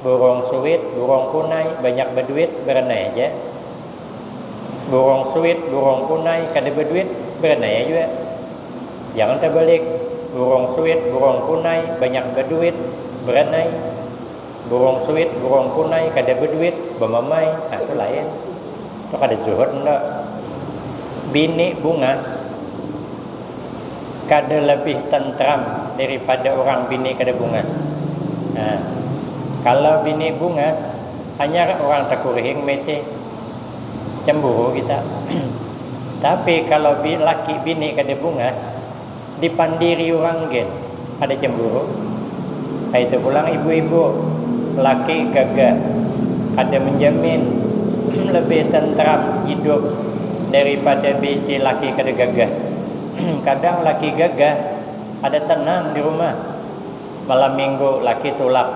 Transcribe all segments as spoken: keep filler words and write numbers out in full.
Burung suit, burung punai, banyak baduit, berenai aja. Burung suit, burung punai, kada baduit, berenai aja jua. Jangan terbalik. Burung suit, burung punai, banyak baduit, berenai. Burung suit, burung punai, kada baduit, bamamai. Nah, itu lain. Itu kada zuhud, ndak. Bini bungas kada lebih tentram daripada orang bini kada bungas. Nah, kalau bini bungas, hanya orang takurihing mete cemburu kita. Tapi kalau laki bini kada bungas, dipandiri orang gin ada cemburu. Itu pulang ibu-ibu, laki gagah ada menjamin lebih tentram hidup daripada bisi laki kada gagah. Kadang laki gagah ada tenang di rumah. Malam minggu laki tulak,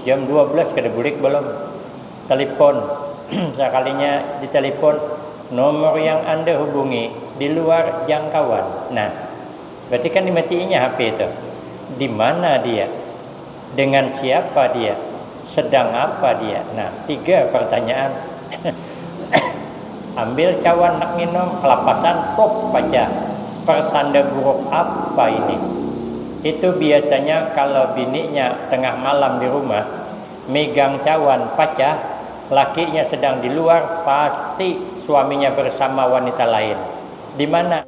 jam dua belas kada bulik belum. Telepon, sekalinya ditelepon, nomor yang anda hubungi di luar jangkauan. Nah, berarti kan dimatiinya H P itu. Di mana dia? Dengan siapa dia? Sedang apa dia? Nah, tiga pertanyaan. Ambil cawan nak minum, kelapasan, pop aja. Pertanda buruk apa ini? Itu biasanya kalau bininya tengah malam di rumah, megang cawan pacah, lakinya sedang di luar, pasti suaminya bersama wanita lain. Di mana?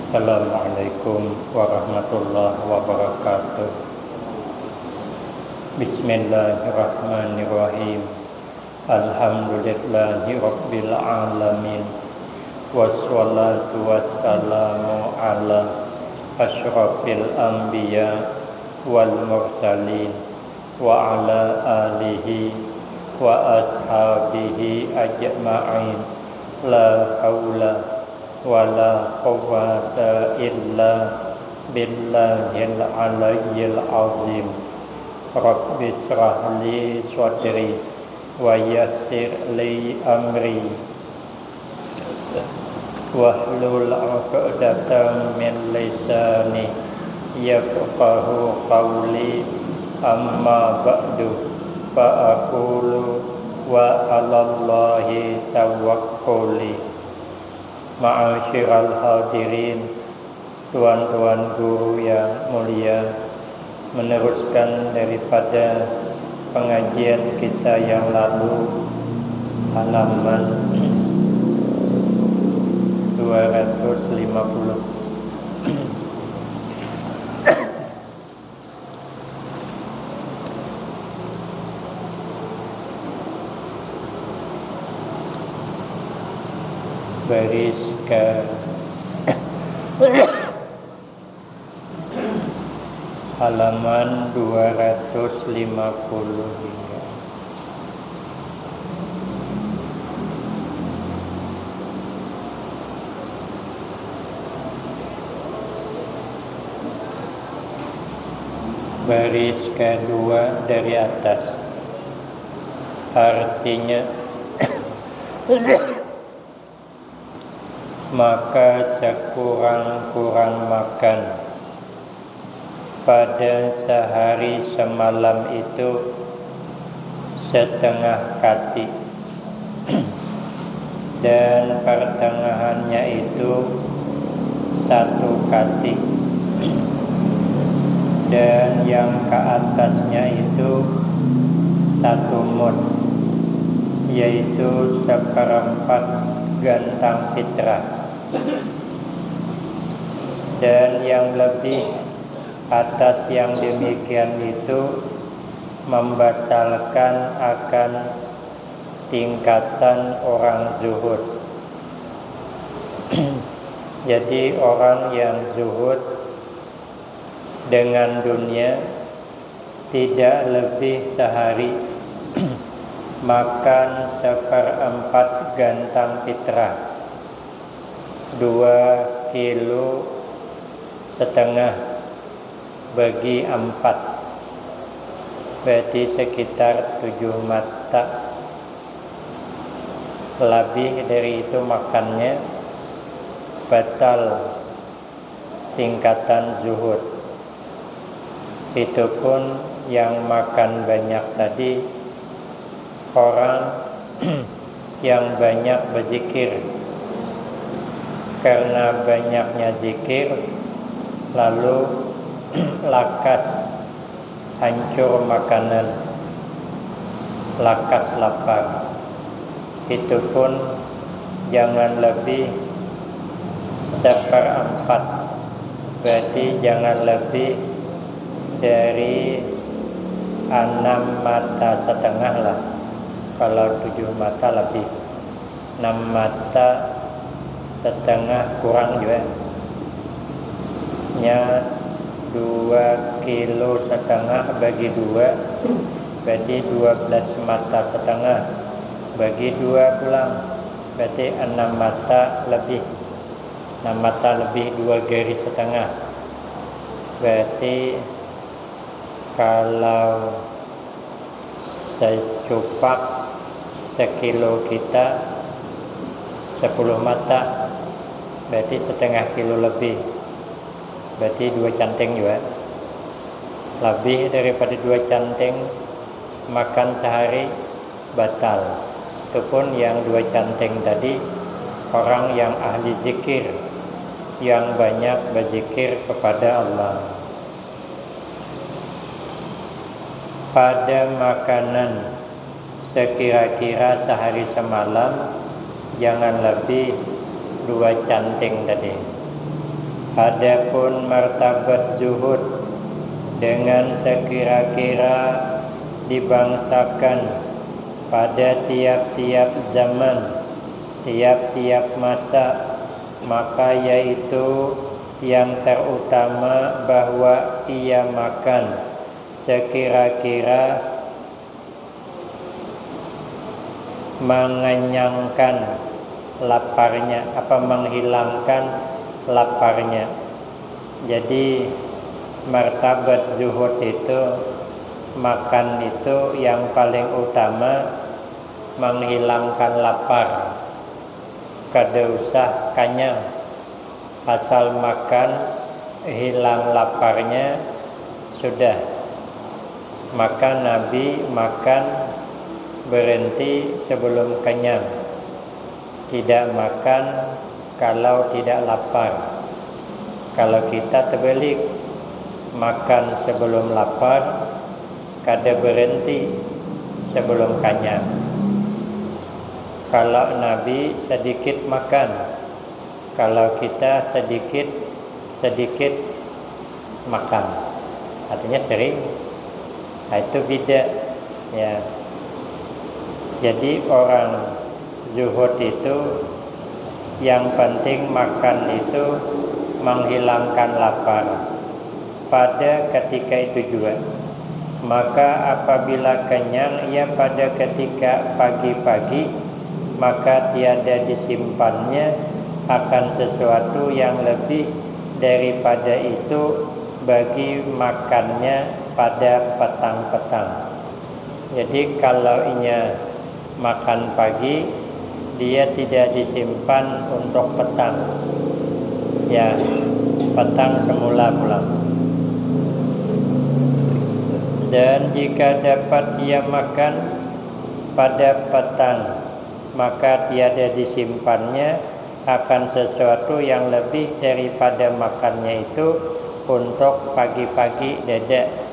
Assalamualaikum warahmatullahi wabarakatuh. Bismillahirrahmanirrahim. Alhamdulillahi rabbil alamin. Wassalatu wassalamu ala asyrafil anbiya wal mursalin wa ala alihi wa ashabihi ajma'in. La haula wala quwwata illa billahil aliyyil azim. Rabbi shrah li sadri wa yassir li amri wahlul uqdatam min lisani yafqahu qawli. Amma ba'du, fa aqulu wa 'alallahi tawakkuli. Ma'asyiral hadirin, tuan-tuan guru yang mulia, meneruskan daripada pengajian kita yang lalu, halaman dua ratus lima puluh. Baris ke halaman dua ratus lima puluh lima. Baris kedua dari atas. Artinya, maka sekurang-kurang makan pada sehari semalam itu setengah kati, dan pertengahannya itu satu kati, dan yang ke atasnya itu satu mud, yaitu seperempat gantang fitrah. Dan yang lebih atas yang demikian itu membatalkan akan tingkatan orang zuhud. Jadi, orang yang zuhud dengan dunia tidak lebih sehari Makan seperempat gantang fitrah, dua kilo setengah bagi empat, berarti sekitar tujuh mata. Lebih dari itu makannya batal tingkatan zuhud. Itu pun yang makan banyak tadi orang yang banyak berzikir. Karena banyaknya zikir, lalu lakas hancur makanan, lakas lapar. Itu pun jangan lebih seperempat, berarti jangan lebih dari enam mata setengah lah. Kalau tujuh mata lebih, enam mata setengah kurang juga. Nya dua kilo setengah bagi dua, berarti dua belas mata setengah, bagi dua pulang, berarti enam mata lebih. Enam mata lebih dua garis setengah, berarti kalau secupak sekilo kita sepuluh mata, berarti setengah kilo lebih, berarti dua canting juga. Lebih daripada dua canting makan sehari batal. Itu pun yang dua canting tadi orang yang ahli zikir, yang banyak berzikir kepada Allah. Pada makanan sekira-kira sehari semalam, jangan lebih dua canting tadi. Adapun martabat zuhud dengan sekira-kira dibangsakan pada tiap-tiap zaman, tiap-tiap masa, maka yaitu yang terutama bahwa ia makan sekira-kira mengenyangkan laparnya, apa, menghilangkan laparnya. Jadi martabat zuhud itu, makan itu yang paling utama menghilangkan lapar. Kada usah kanyang, asal makan hilang laparnya sudah. Maka Nabi makan berhenti sebelum kenyang, tidak makan kalau tidak lapar. Kalau kita terbalik, makan sebelum lapar, kada berhenti sebelum kanyang. Kalau Nabi sedikit makan, kalau kita sedikit-sedikit makan, artinya sering. Nah, itu beda, ya. Jadi orang zuhud itu yang penting makan itu menghilangkan lapar pada ketika itu juga. Maka apabila kenyang ia pada ketika pagi-pagi, maka tiada disimpannya akan sesuatu yang lebih daripada itu bagi makannya pada petang-petang. Jadi kalau inya makan pagi, dia tidak disimpan untuk petang. Ya, petang semula pulang. Dan jika dapat ia makan pada petang, maka tiada disimpannya akan sesuatu yang lebih daripada makannya itu untuk pagi-pagi dada.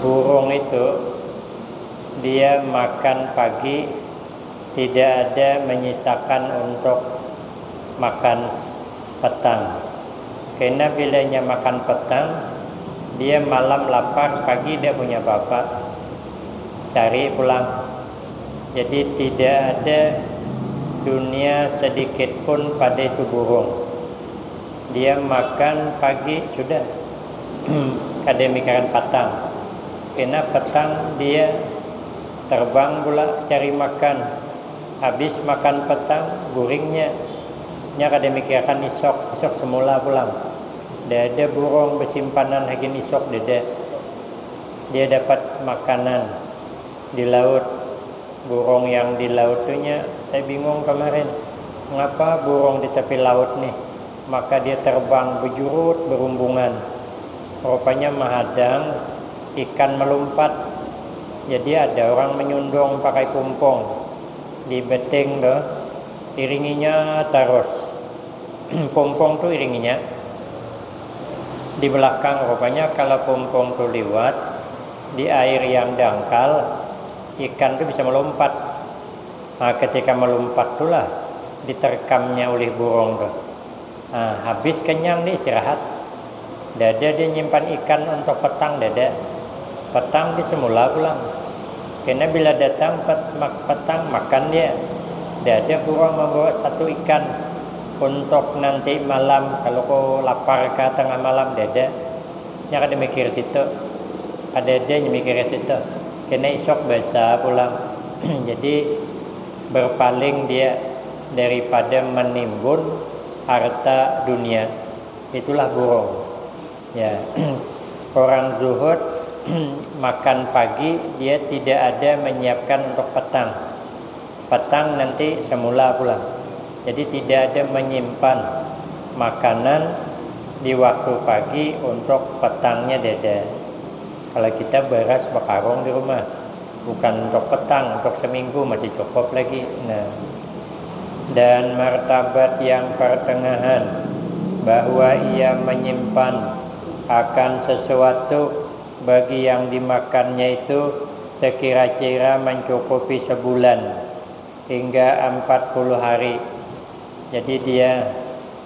Burung itu, dia makan pagi, tidak ada menyisakan untuk makan petang. Karena bilanya makan petang, dia malam lapar, pagi dia punya apa-apa, cari pulang. Jadi tidak ada dunia sedikit pun pada itu burung. Dia makan pagi sudah, kada mikiran patang. Kena petang dia Terbang pula cari makan. Habis makan petang, guringnya. Nya kada mikirakan isok, isok semula pulang. Dada burung besimpanan hagin isok dada. Dia dapat makanan di laut. Burung yang di laut tu nya, saya bingung kemarin. Mengapa burung di tepi laut nih? Maka dia terbang bejurut berumbungan. Rupanya mahadang ikan melumpat. Jadi ada orang menyundung pakai pumpung di beting tu, iringinya terus. Pumpung tu iringinya di belakang. Rupanya kalau pumpung tu liwat di air yang dangkal, ikan tu bisa melompat. Nah, ketika melompat tulah diterkamnya oleh burung tu. Nah, habis kenyang dia istirahat. Dada dia nyimpan ikan untuk petang, dada. Petang dia semula pulang. Kena bila datang pet, mak, petang, makan dia. Dada burung membawa satu ikan untuk nanti malam, kalau ko lapar ka tengah malam, dada. Nya kada mikir situ. Kada ada nya mikir situ. Kena isok basa pulang. Jadi berpaling dia daripada menimbun harta dunia. Itulah burung. Ya. Orang zuhud makan pagi, dia tidak ada menyiapkan untuk petang. Petang nanti semula pulang. Jadi tidak ada menyimpan makanan di waktu pagi untuk petangnya dada. Kalau kita beras bekarung di rumah, bukan untuk petang, untuk seminggu masih cukup lagi. Nah, dan martabat yang pertengahan, bahwa ia menyimpan akan sesuatu bagi yang dimakannya itu sekira-kira mencukupi sebulan hingga empat puluh hari. Jadi dia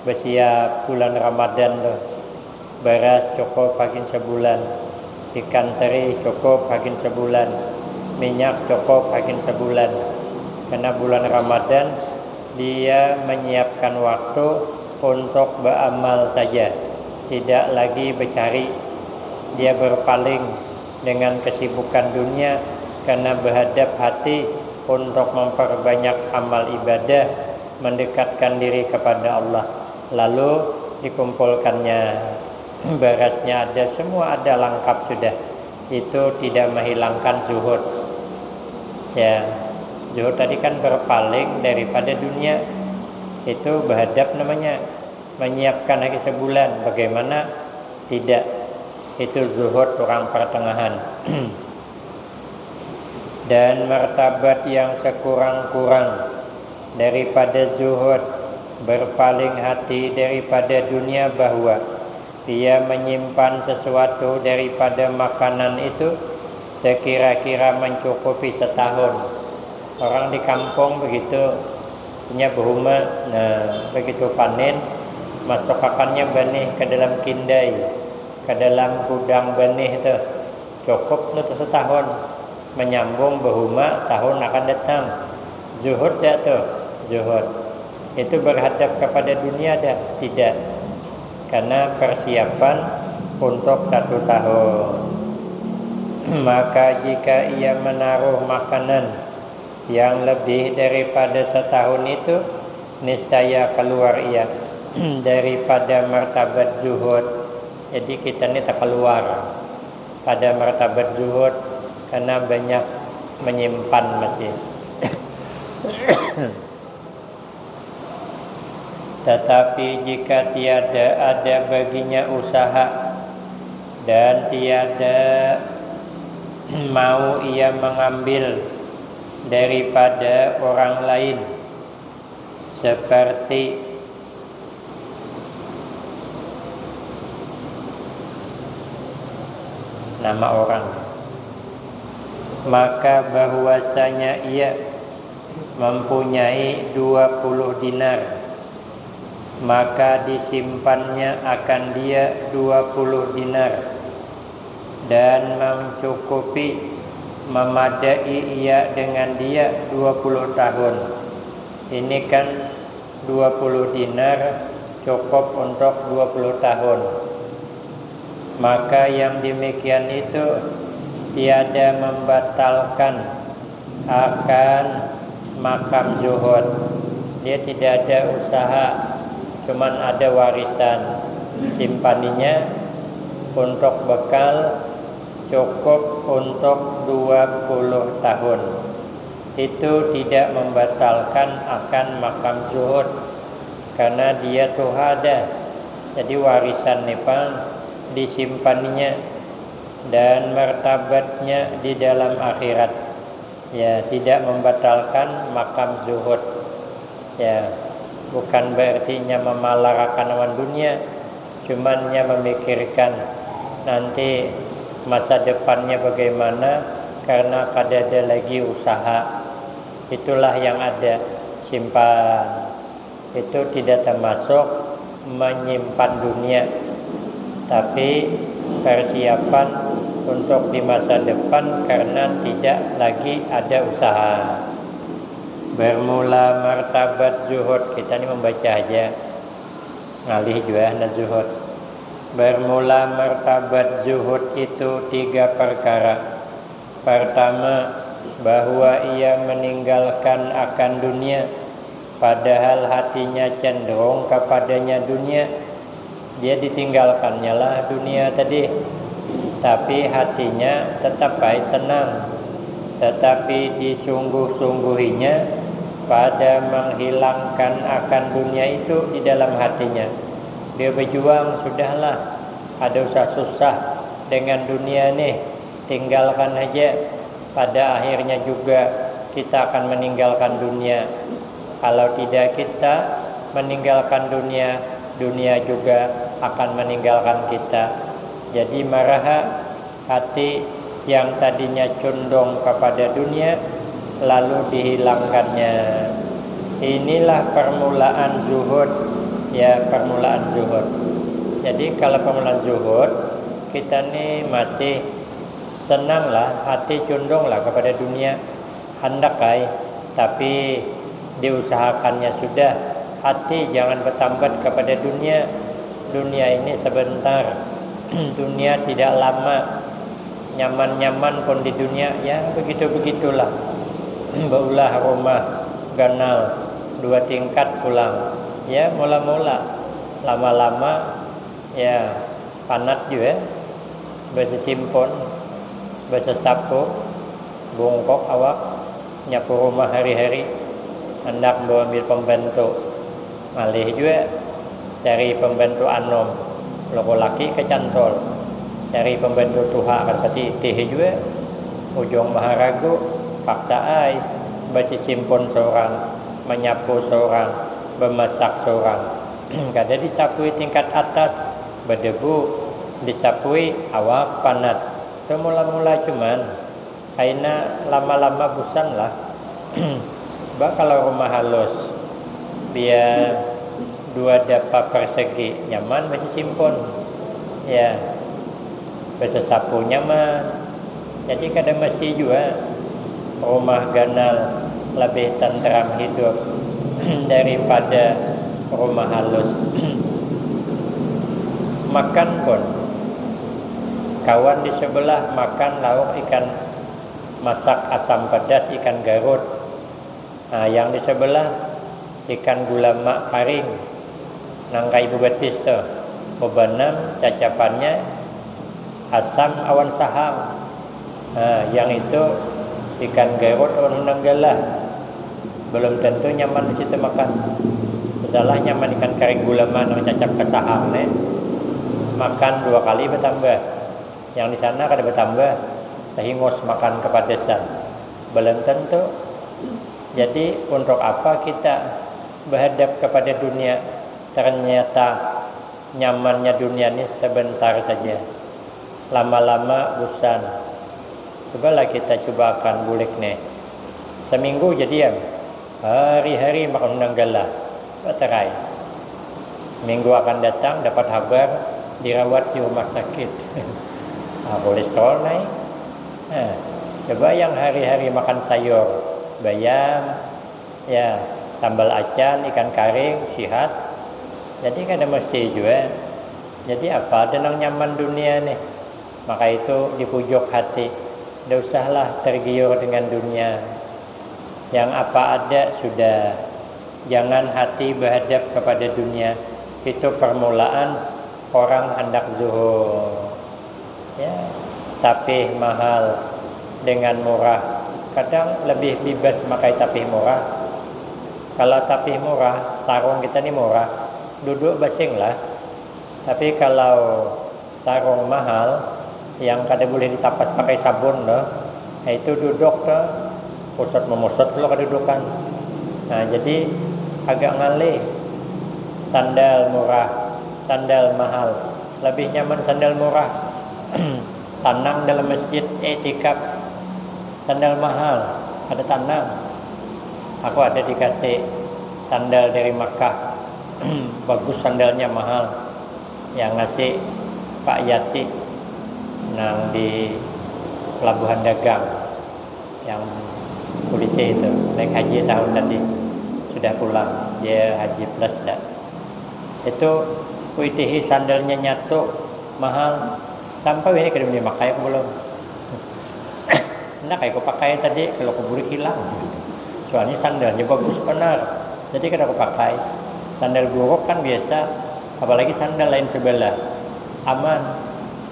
bersiap bulan Ramadan tu. Beras cukup hagin sebulan, ikan teri cukup hagin sebulan, minyak cukup hagin sebulan. Karena bulan Ramadan, dia menyiapkan waktu untuk beramal saja, tidak lagi bercari. Dia berpaling dengan kesibukan dunia karena berhadap hati untuk memperbanyak amal ibadah, mendekatkan diri kepada Allah. Lalu dikumpulkannya, berasnya ada, semua ada lengkap sudah. Itu tidak menghilangkan zuhud. Ya, zuhud tadi kan berpaling daripada dunia. Itu berhadap namanya, menyiapkan lagi sebulan. Bagaimana tidak? Itu zuhud orang pertengahan. Dan martabat yang sekurang-kurang daripada zuhud, berpaling hati daripada dunia, bahwa ia menyimpan sesuatu daripada makanan itu sekira-kira mencukupi setahun. Orang di kampung begitu, punya berhuma, nah, begitu panen, masukakannya benih ke dalam kindai, ke dalam gudang benih tu. Cukup tu setahun, menyambung berhuma tahun akan datang. Zuhud dah tu, zuhud. Itu berhadap kepada dunia dah? Tidak. Karena persiapan untuk satu tahun. Maka jika ia menaruh makanan yang lebih daripada setahun itu, niscaya keluar ia daripada martabat zuhud. Jadi kita ni terkeluar pada martabat zuhud karena banyak menyimpan masih. Tetapi jika tiada ada baginya usaha dan tiada mau ia mengambil daripada orang lain, seperti nama orang, maka bahwasanya ia mempunyai dua puluh dinar, maka disimpannya akan dia dua puluh dinar, dan mencukupi, memadai ia dengan dia dua puluh tahun. Ini kan dua puluh dinar cukup untuk dua puluh tahun. Maka yang demikian itu tiada membatalkan akan makam zuhud. Dia tidak ada usaha, cuman ada warisan. Simpaninya untuk bekal cukup untuk dua puluh tahun. Itu tidak membatalkan akan makam zuhud, karena dia tuha dah. Jadi warisan ni pang disimpannya dan martabatnya di dalam akhirat. Ya, tidak membatalkan makam zuhud. Ya, bukan berarti nya mamalarakan awan dunia, cuman nya memikirkan nanti masa depannya bagaimana karena kadada lagi usaha. Itulah yang ada, simpan. Itu tidak termasuk menyimpan dunia, tapi persiapan untuk di masa depan karena tidak lagi ada usaha. Bermula martabat zuhud, kita ni membaca aja, ngalih jua handak zuhud. Bermula martabat zuhud itu tiga perkara. Pertama, bahwa ia meninggalkan akan dunia, padahal hatinya cenderung kepadanya dunia. Dia ditinggalkannya lah dunia tadi, tapi hatinya tetap baik senang. Tetapi disungguh-sungguhinya pada menghilangkan akan dunia itu di dalam hatinya. Dia berjuang, sudahlah, ada usah susah dengan dunia nih, tinggalkan aja. Pada akhirnya juga kita akan meninggalkan dunia. Kalau tidak kita meninggalkan dunia, dunia juga akan meninggalkan kita. Jadi maraha hati yang tadinya condong kepada dunia lalu dihilangkannya. Inilah permulaan zuhud, ya, permulaan zuhud. Jadi kalau permulaan zuhud, kita ni masih senanglah, hati condonglah kepada dunia, handak ai, tapi diusahakannya sudah, hati jangan bertambat kepada dunia. Dunia ini sebentar, dunia tidak lama. Nyaman-nyaman pun di dunia, ya, begitu-begitulah. Baulah rumah ganal dua tingkat pulang, ya, mula-mula, lama-lama, ya, panat jua. Basisimpun, basasapu, bungkuk awak, nyapu rumah hari-hari, handak baambil pembantu, ngalih jua cari pembantu anom, loko laki kacantol, cari pembantu tuha kada pati itih jua, ujung maharagu, paksa ai basisimpun sorang, manyapu sorang, bamasak sorang. Kada disapui tingkat atas, badebu, disapui awak panat. Tu mula-mula cuman, kaina lama-lama busan lah. Ba kalau rumah halus, bia dua dapa persegi, nyaman basisimpun. Ya, basasapu nyaman. Jadi kada mesti jua rumah ganal labih tentram hidup daripada rumah halus. Makan pun, kawan di sebelah makan lauk ikan masak asam pedas ikan garut. Nah, yang di sebelah ikan gulama karing, nang ka ibu batis tu, bebanam cacapannya asam awan sahang. Nah, yang itu ikan garut awan hunang galah. Belum tentu nyaman di situ makan. Masalah nyaman ikan karing gulama nang cacap ka sahang ne, makan dua kali bertambah. Yang di sana kada bertambah, tahingus makan kepedesan. Belum tentu. Jadi, untuk apa kita berhadap kepada dunia? Ternyata nyamannya dunia ni sebentar saja. Lama-lama bosan. Cobalah kita cobakan bulik nih. Seminggu jadian. Hari-hari makan hunang galah. Baterai. Minggu akan datang dapat habar dirawat di rumah sakit. Ah, kolesterol naik. Nah, coba yang hari-hari makan sayur, bayam, ya, sambal acan, ikan karing, sihat. Jadi kada mesti jua. Jadi apa ada nang nyaman dunia nih? Maka itu dipujuk hati. Tidak usahlah tergiur dengan dunia. Yang apa ada sudah. Jangan hati berhadap kepada dunia. Itu permulaan orang hendak zuhud. Ya, tapih mahal dengan murah. Kadang lebih bibas makai tapih murah. Kalau tapih murah, sarung kita ni murah, duduk basing lah. Tapi kalau sarung mahal yang kada boleh ditapas pakai sabun tu, nah, itu duduk tu pusut memusut kalau kedudukan. Nah, jadi agak ngalih sandal murah, sandal mahal. Lebih nyaman sandal murah. Tanang dalam masjid, iktikaf. Sandal mahal, ada tanang. Aku ada dikasih sandal dari Makkah. Bagus sandalnya, mahal. Yang ngasih Pak Yasi nang di Pelabuhan Dagang, yang polisi itu, naik haji tahun tadi, sudah pulang. Dia haji plus dah. Itu kuitihi sandalnya nyatu, mahal. Sampai ini kada dipakai aku belum. Hendak aku pakai tadi, kalau kubulik hilang. Soalnya sandalnya bagus benar. Jadi kada kupakai. Sandal buruk kan biasa, apalagi sandal lain sebelah. Aman.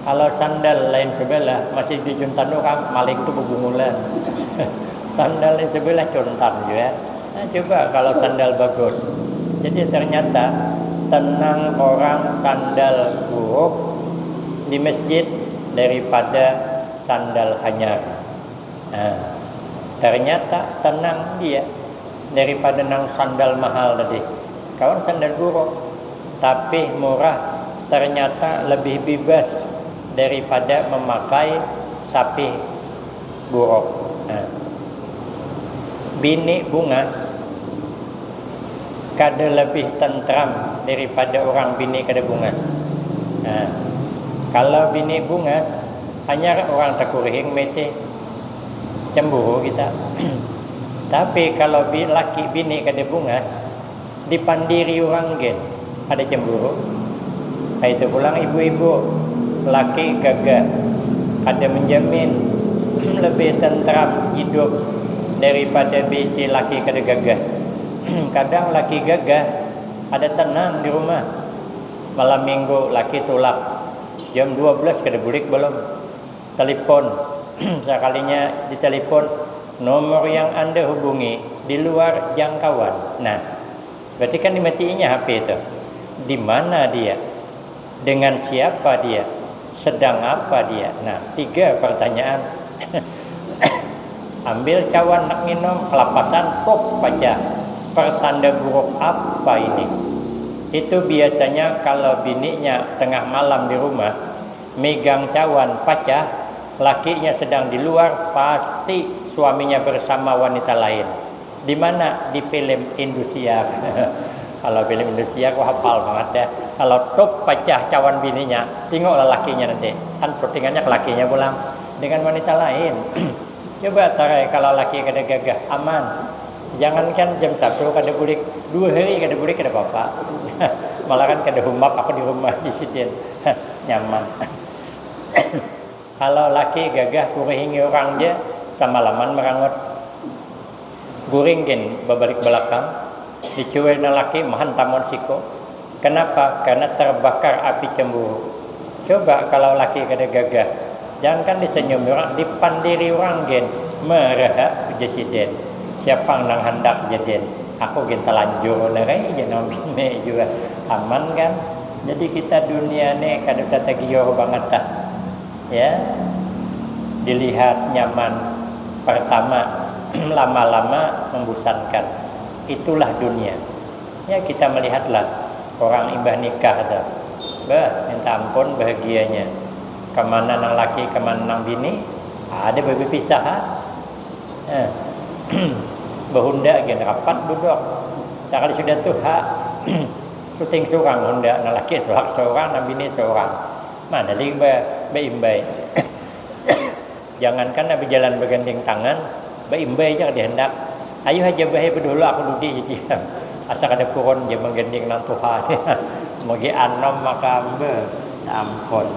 Kalau sandal lain sebelah masih dijuntan orang, maling tu bebungulan. Sandal lain sebelah cuntan juga. Nah, coba kalau sandal bagus. Jadi ternyata tenang orang sandal buruk di masjid daripada sandal hanyar. Nah, ternyata tenang dia daripada nang sandal mahal tadi. Kawan sandal buruk, tapih murah, ternyata lebih bibas daripada memakai tapih buruk. Nah, bini bungas kada lebih tentram daripada orang bini kada bungas. Nah, kalau bini bungas, hanyar orang takurihing mete, cemburu kita. Tapi kalau bi-, laki bini kada bungas, dipandiri orang gin ada cemburu. Itu pulang ibu-ibu, laki gagah kada menjamin lebih tentram hidup daripada bisi laki kada gagah. Kadang laki gagah ada tenang di rumah. Malam minggu laki tulak, jam dua belas kada bulik belum. Telepon, sekalinya ditelepon, nomor yang Anda hubungi di luar jangkauan. Nah, berarti kan dimatiinya H P itu. Di mana dia? Dengan siapa dia? Sedang apa dia? Nah, tiga pertanyaan. Ambil cawan nak minum, kelapasan, pop, pacah. Pertanda buruk apa ini? Itu biasanya kalau bininya tengah malam di rumah, megang cawan pacah, lakinya sedang di luar, pasti suaminya bersama wanita lain. Di mana? Di film Indosiar. Kalau film Indosiar, aku hafal banget ya. Kalau top pacah cawan bininya, tengoklah lakinya nanti. Kan syutingannya ke lakinya pulang dengan wanita lain. Coba tarai kalau laki kada gagah, aman. Jangankan jam satu kada bulik, dua hari kada bulik kada apa-apa. Malah kan kada humap aku di rumah di sidin. Nyaman. Kalau laki gagah kurihingi orang ja, samalaman marangut. Guring gin babalik balakang, dicuil nang laki mahantam wan siko. Kenapa? Karena terbakar api cemburu. Coba kalau laki kada gagah, jangankan disenyumi orang, dipandiri orang gin, maraha ujar sidin. Siapa nang handak jadin? Aku gin talanjur narai ja nang bini jua. Aman kan? Jadi kita dunia ni kada usah tagiur bangat dah. Ya, dilihat nyaman pertama, lama-lama membosankan. Itulah dunia. Ya, kita melihatlah orang imbah nikah tu. Bah, minta ampun bahagianya. Kemana nang laki, kemana nang bini, ada bapisahan. Eh, bahunda gin rapat duduk. Sakali sudah tuha, syuting surang hunda, nang laki tulak surang, nang bini surang. Mana lagi ba-, baimbai. Jangankan bajalan baganding tangan, baimbai ja kada handak. Ayu haja bah ai badahulu, aku dudi ja. Asa kada purun ja mangganding nang tuha. Mugi anum maka amba. Ampun.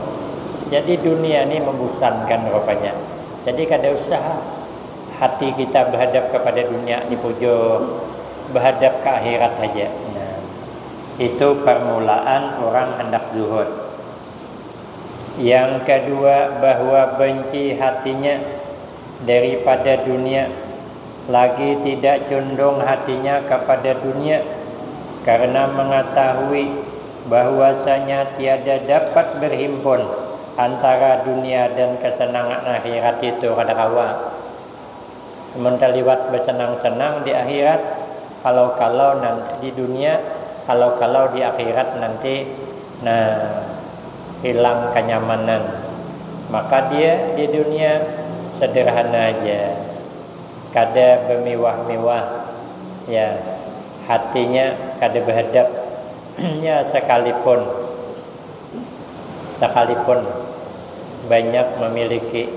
Jadi dunia ni membosankan rupanya. Jadi kada usah Hati kita berhadap kepada dunia, dipujuk, berhadap ke akhirat saja. Nah, itu permulaan orang hendak zuhud. Yang kedua, bahwa benci hatinya daripada dunia, lagi tidak condong hatinya kepada dunia, karena mengetahui bahwasanya tiada dapat berhimpun antara dunia dan kesenangan akhirat itu, kada kawa. Mun taliwat bersenang-senang di akhirat, kalau-kalau nanti di dunia, kalau-kalau di akhirat nanti, nah, hilang kenyamanan. Maka dia di dunia sederhana aja, kada bermewah-mewah, ya, hatinya kada berhadap. Ya, sekalipun, sekalipun banyak memiliki,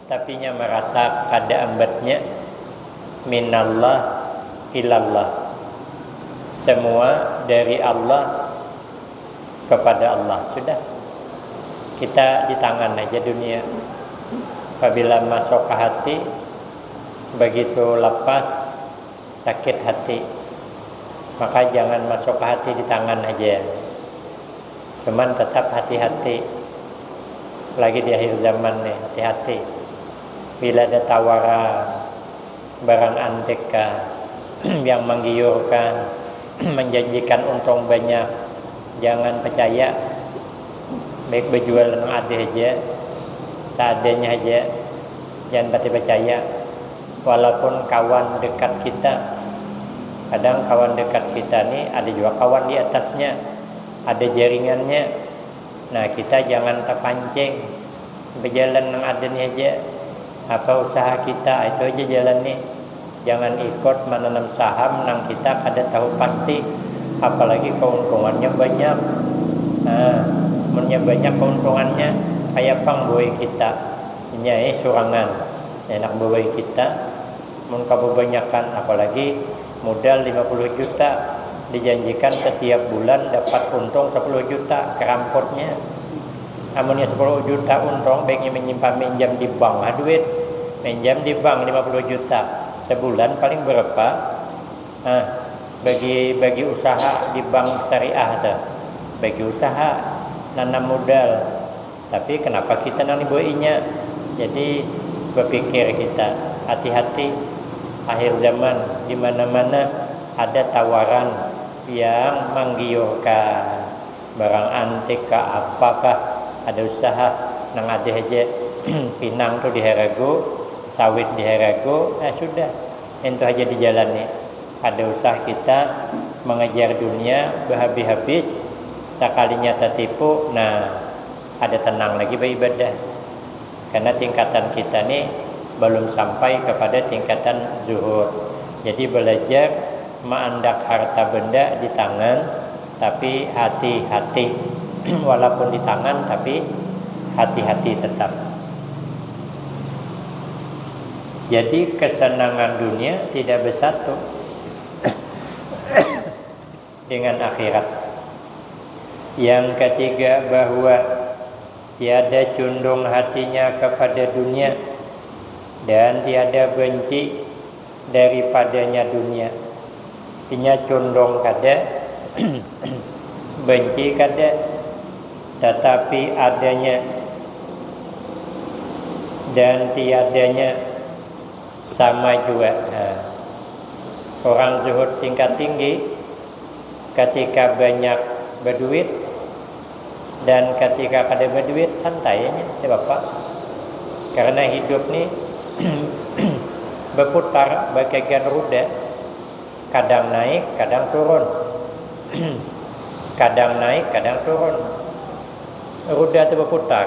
tapi nya merasa kada ambatnya, minallah ilallah. Semua dari Allah kepada Allah. Sudah. Kita di tangan aja dunia. Apabila masuk ke hati, begitu lepas, sakit hati. Maka jangan masuk ke hati, di tangan aja. Cuman tetap hati-hati. Lagi di akhir zaman nih, hati-hati. Bila ada tawaran barang antik kah, yang menggiurkan, menjanjikan untung banyak, jangan percaya. Baik berjual nang ada aja, seadanya aja, jangan pati percaya. Walaupun kawan dekat kita, kadang kawan dekat kita nih ada juga kawan di atasnya, ada jaringannya. Nah, kita jangan terpancing. Berjalan nang ada nih aja. Apa usaha kita, itu aja jalan nih. Jangan ikut menanam saham nang kita kada tahu pasti. Apalagi keuntungannya banyak. Nah, munnya banyak keuntungannya, kayak pang buai kita. Nyai surangan. Enak buai kita. Mun kabanyakan, apalagi modal lima puluh juta, dijanjikan setiap bulan dapat untung sepuluh juta, keramputnya. Amunnya sepuluh juta untung, baiknya menyimpan, minjam di bank ha duit, minjam di bank lima puluh juta, sebulan paling berapa? Nah, bagi bagi usaha di bank syariah tu, bagi usaha, nanam modal. Tapi kenapa kita nang dibuainya? Jadi, berpikir kita, hati-hati, akhir zaman, di mana-mana ada tawaran yang menggiurkan, barang antik kah, apakah, ada usaha, nang ada aja, pinang tu diharagu, sawit diharagu, nah sudah, itu aja dijalani. Ada usah kita mengejar dunia berhabis-habis, sekalinya tertipu, nah, ada tenang lagi beribadah. Karena tingkatan kita ni belum sampai kepada tingkatan zuhud. Jadi belajar maandak harta benda di tangan, tapi hati-hati. Walaupun di tangan, tapi hati-hati tetap. Jadi kesenangan dunia tidak bersatu dengan akhirat. Yang ketiga, bahwa tiada condong hatinya kepada dunia dan tiada benci daripadanya dunia. Inya condong kada, benci kada, tetapi adanya dan tiadanya sama jua. Nah, orang zuhud tingkat tinggi ketika banyak berduit dan ketika kada berduit santai aja, tidak apa. Karena hidup ni berputar bagaikan roda, kadang naik, kadang turun. Kadang naik, kadang turun. Roda tu berputar.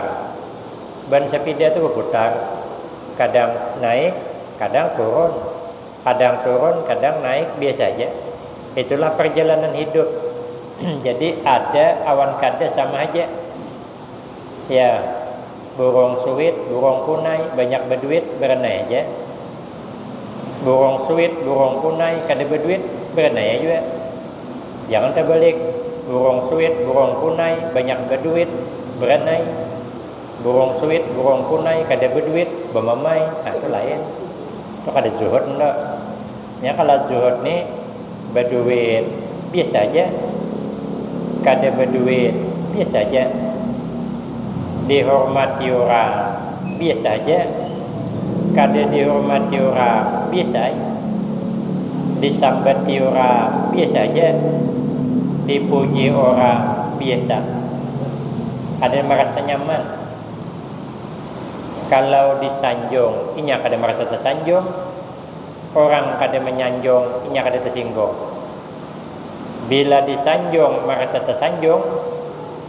Ban sepeda tu berputar. Kadang naik, kadang turun. Kadang turun, kadang naik, biasa aja. Itulah perjalanan hidup. Jadi ada awan kada sama aja. Ya, burung suit, burung punai, banyak berduit, berenai aja. Burung suit, burung punai, kada berduit, berenai aja. Jangan terbalik. Burung suit, burung punai, banyak berduit, berenai. Burung suit, burung punai, kada beduit, bemamai, nah itu lain. Itu kada zuhud ndo. Ya kalau zuhud ni beduit biasa aja, kada beduit biasa aja, dihormati orang biasa aja, kada dihormati orang biasa aja, disambati orang biasa aja, dipuji orang biasa. Ada merasa nyaman. Kalau disanjung, inya kada merasa tersanjung. Orang kada menyanjung, inya kada tersinggung. Bila disanjung merasa tersanjung,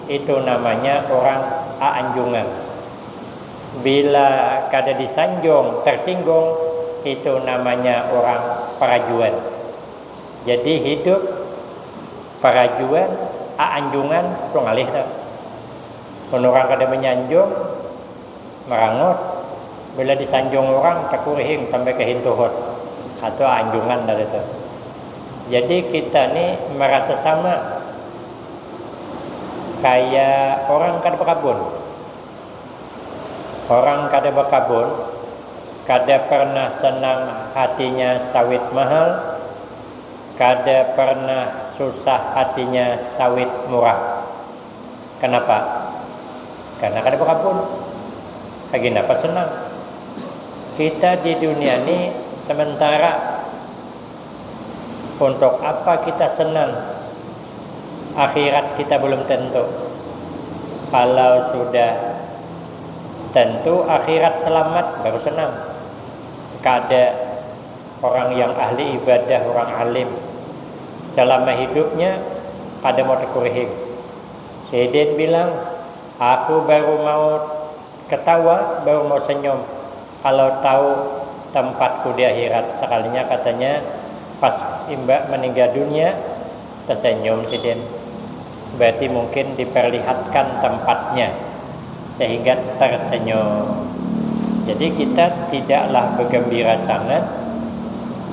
itu namanya orang aanjungan. Bila kada disanjung tersinggung, itu namanya orang parajuan. Jadi hidup parajuan, aanjungan, tu ngalih tu. Mun orang kada menyanjung, merangut. Bila disanjung orang, takurihing sampai ke hintuhut. Atau anjungan dari itu. Jadi kita ni merasa sama kayak orang kada berkabun. Orang kada berkabun, kada pernah senang hatinya sawit mahal, kada pernah susah hatinya sawit murah. Kenapa? Karena kada berkabun. Lagi napa senang? Kita di dunia ni sementara. Untuk apa kita senang? Akhirat kita belum tentu. Kalau sudah tentu akhirat selamat, baru senang. Kada orang yang ahli ibadah, orang alim, selama hidupnya kada mau takurihing. Sidin bilang, aku baru mau ketawa, baru mau senyum kalau tahu tempatku di akhirat. Sekalinya katanya pas imbak meninggal dunia, tersenyum sidin. Berarti mungkin diperlihatkan tempatnya sehingga tersenyum. Jadi kita tidaklah bergembira sangat,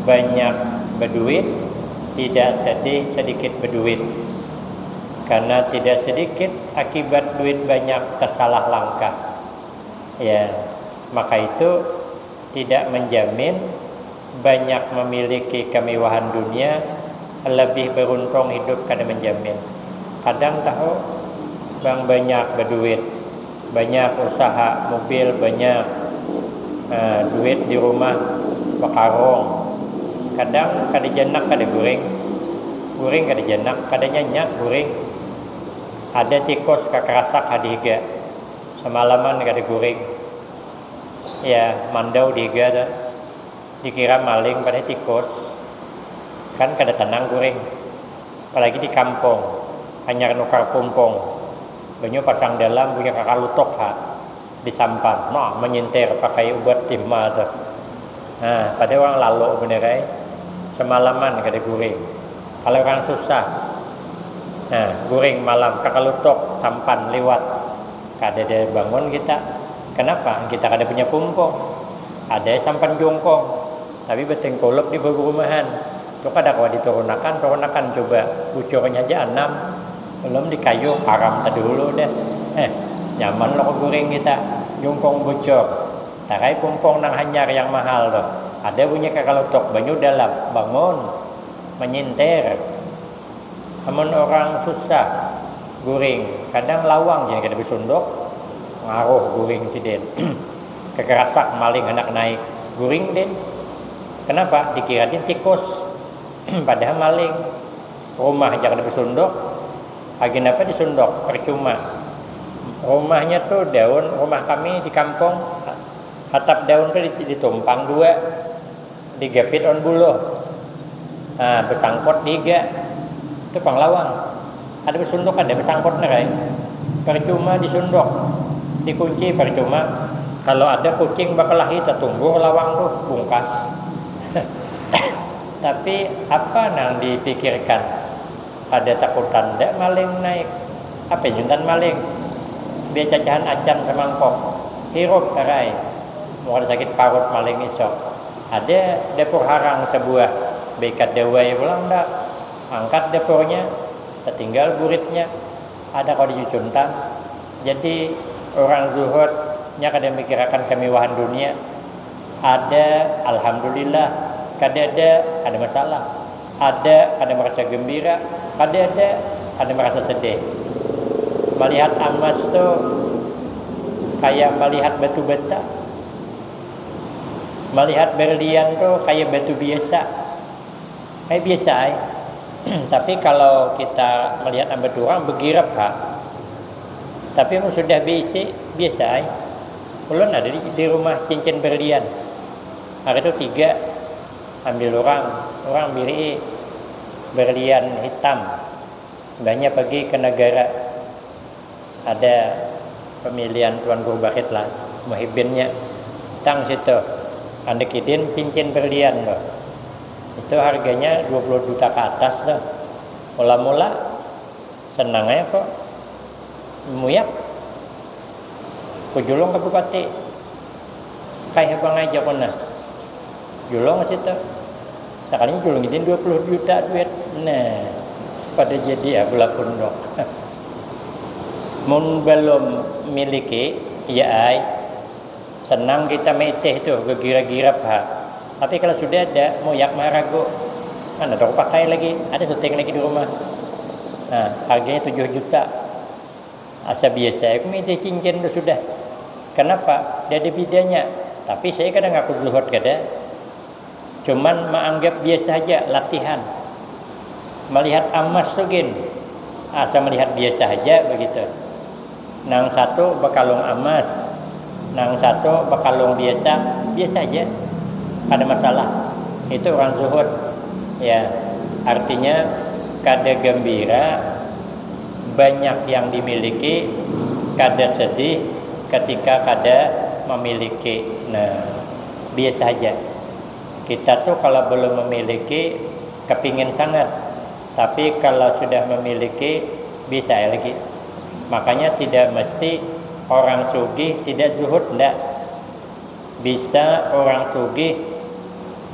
banyak berduit, tidak sedih sedikit berduit. Karena tidak sedikit akibat duit banyak tersalah langkah. Ya, maka itu tidak menjamin banyak memiliki kemewahan dunia lebih beruntung hidup kada menjamin. Kadang tahu bang banyak berduit, banyak usaha, mobil banyak, eh, duit di rumah bekarung. Kadang kada janak kada guring, guring kada janak, kada nyanyak guring. Ada tikus kakarasak hadiga, semalaman kada guring. Ya, mandau diga tu. Dikira maling padahal tikus. Kan kada tenang guring. Apalagi di kampung, hanyar nukar pumpung. Banyu pasang dalam, bunyi kakalutuk ha. Disampan. Nah, menyintir pakai ubat timah tu. Nah, pada orang lalu bener ai. Semalaman kada guring. Kalau orang susah, nah, guring malam, kakalutuk, sampan liwat. Kada ada bangun kita. Kenapa? Kita kada punya pumpung. Ada sampan jungkung, tapi betengkuluk di perumahan. Tu kada kawa diturunakan, turunakan coba. Bucurnya aja anam. Belum di kayu, haram tadi dulu deh. Eh, nyaman lo guring kita. Jungkung bucur. Tarai pumpung nang hanyar yang mahal tu. Ada bunyi kakalutuk, banyu dalam, bangun, menyintir. Amun orang susah guring, kadang lawang jadi kada besunduk, ngaruh guring sidin. Kekerasak maling anak naik, guring din. Kenapa? Dikira din tikus, padahal maling. Rumah aja kada besunduk, lagi napa disunduk, percuma. Rumahnya tu daun, rumah kami di kampung, hatap daun tu ditumpang dua, digapit on buluh. Nah, besangkut diga. Itu panglawang. Ada besunduk, ada besangkut nih, percuma disunduk, dikunci percuma. Kalau ada kucing bakalahi, tertunggu lawang tuh bungkas. Tapi apa nang dipikirkan? Ada takutan ndak maling naik? Apa juntan maling? Biar cacahan acan semangkok. Hirup arai. Mau ada sakit parut maling isok. Ada dapur harang sebuah, beikat dawai pulang ndak. Angkat dapurnya, tertinggal buritnya. Ada kau dicucuntan. Jadi Orang zuhud nya kada mikirakan kemewahan dunia. Ada, alhamdulillah. Kada ada, ada masalah. Ada, kada merasa gembira. Kada ada, kada merasa sedih. Melihat emas tu kayak melihat batu bata. Melihat berlian tu kayak batu biasa. Kayak biasa ai. Tapi kalau kita melihat ambat orang, begirap ha. Tapi mun sudah beisi, biasa ai. Ulun ada di, di rumah cincin berlian. Hari tu tiga, ambil orang, orang biri berlian hitam. Banyak pergi ke negara. Ada pemilihan Tuan Guru Bakit lah, Muhibinnya. Tang situ, anda kidin cincin berlian tuh. Itu harganya dua puluh juta ke atas tuh. Mula-mula senang aja kok. Muyak. Kujulung ke bupati. Kayak bang aja kona. Julung situ. Sekalinya julung ini dua puluh juta duit. Nah, pada jadi ya gula punduk. Mun belum miliki, ya ai. Senang kita maitih tuh, gegira-girap ha. Tapi kalau sudah ada, muyak maharagu. Mana tahu pakai lagi, ada syuting lagi di rumah. Nah, harganya tujuh juta. Asa biasa aku maitih cincin tu sudah. Kenapa? Dia ada bidanya. Tapi saya kadang aku zuhud kada. Cuman maanggap biasa aja latihan. Melihat emas tu gin. Asa melihat biasa aja begitu. Nang satu bekalung emas, nang satu bekalung biasa, biasa aja. Kada masalah. Itu orang zuhud. Ya, artinya kada gembira banyak yang dimiliki, kada sedih ketika kada memiliki. Nah, biasa aja. Kita tuh kalau belum memiliki, kepingin sangat. Tapi kalau sudah memiliki, bisa ya lagi. Makanya tidak mesti orang sugih tidak zuhud, ndak. Bisa orang sugih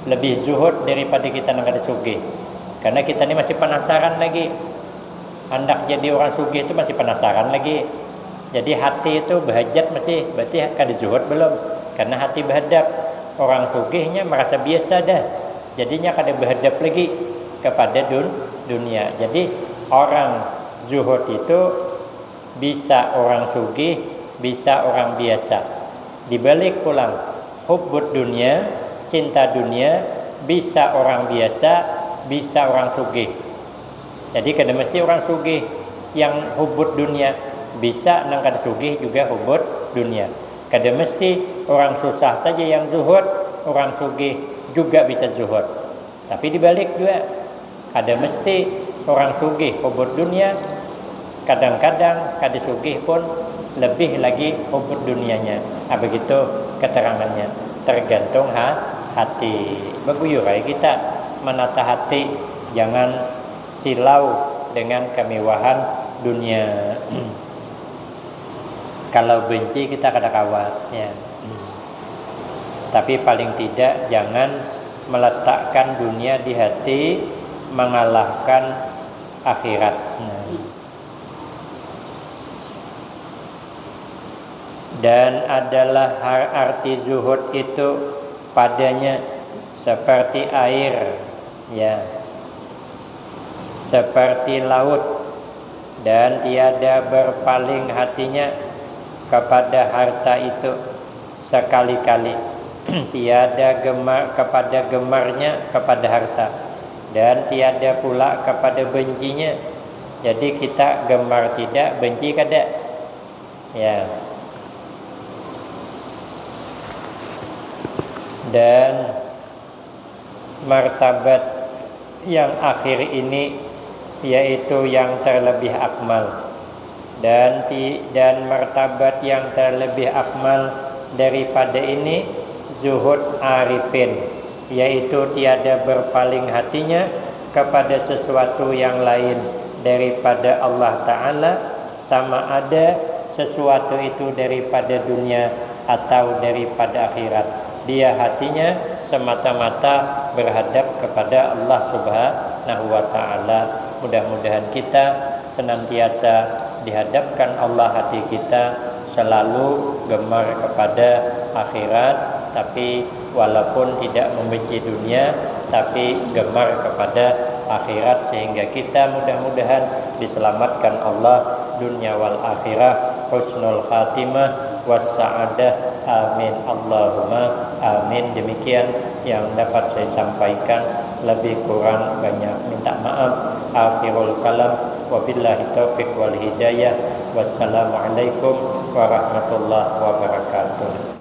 lebih zuhud daripada kita nang kada sugih. Karena kita ini masih penasaran lagi. Hendak jadi orang sugih itu masih penasaran lagi. Jadi hati itu bahajat masih, berarti kada zuhud belum. Karena hati bahadap. Orang sugihnya merasa biasa dah. Jadinya kada bahadap lagi kepada dun dunia. Jadi orang zuhud itu bisa orang sugih, bisa orang biasa. Dibalik pulang, hubbud dunia, cinta dunia, bisa orang biasa, bisa orang sugih. Jadi kada mesti orang sugih yang hubbud dunia, bisa nang kada sugih juga hubbud dunia. Kada mesti orang susah saja yang zuhud, orang sugih juga bisa zuhud. Tapi dibalik juga, kada mesti orang sugih hubbud dunia, kadang-kadang kada sugih pun lebih lagi hubbud dunianya. Nah, begitu keterangannya, tergantung ha, hati. Beguyur aja kita menata hati, jangan silau dengan kemewahan dunia. Kalau benci kita kada kawa, ya. Hmm. Tapi paling tidak jangan meletakkan dunia di hati mengalahkan akhirat. Nah. Dan adalah har-, arti zuhud itu padanya seperti air, ya, seperti laut, dan tiada berpaling hatinya kepada harta itu sekali-kali. Tiada gemar kepada gemarnya kepada harta, dan tiada pula kepada bencinya. Jadi kita gemar tidak, benci kada. Ya. Dan martabat yang akhir ini yaitu yang terlebih akmal. Dan ti-, dan martabat yang terlebih akmal daripada ini zuhud arifin, yaitu tiada berpaling hatinya kepada sesuatu yang lain daripada Allah Ta'ala, sama ada sesuatu itu daripada dunia atau daripada akhirat. Dia hatinya semata-mata berhadap kepada Allah Subhanahu wa Ta'ala. Mudah-mudahan kita senantiasa dihadapkan Allah hati kita selalu gemar kepada akhirat, tapi walaupun tidak membenci dunia, tapi gemar kepada akhirat, sehingga kita mudah-mudahan diselamatkan Allah dunia wal akhirah, husnul khatimah, was sa'adah. Amin, Allahumma amin. Demikian yang dapat saya sampaikan, lebih kurang banyak minta maaf. Akhirul kalam, wabillahi taufiq wal hidayah. Wassalamualaikum warahmatullahi wabarakatuh.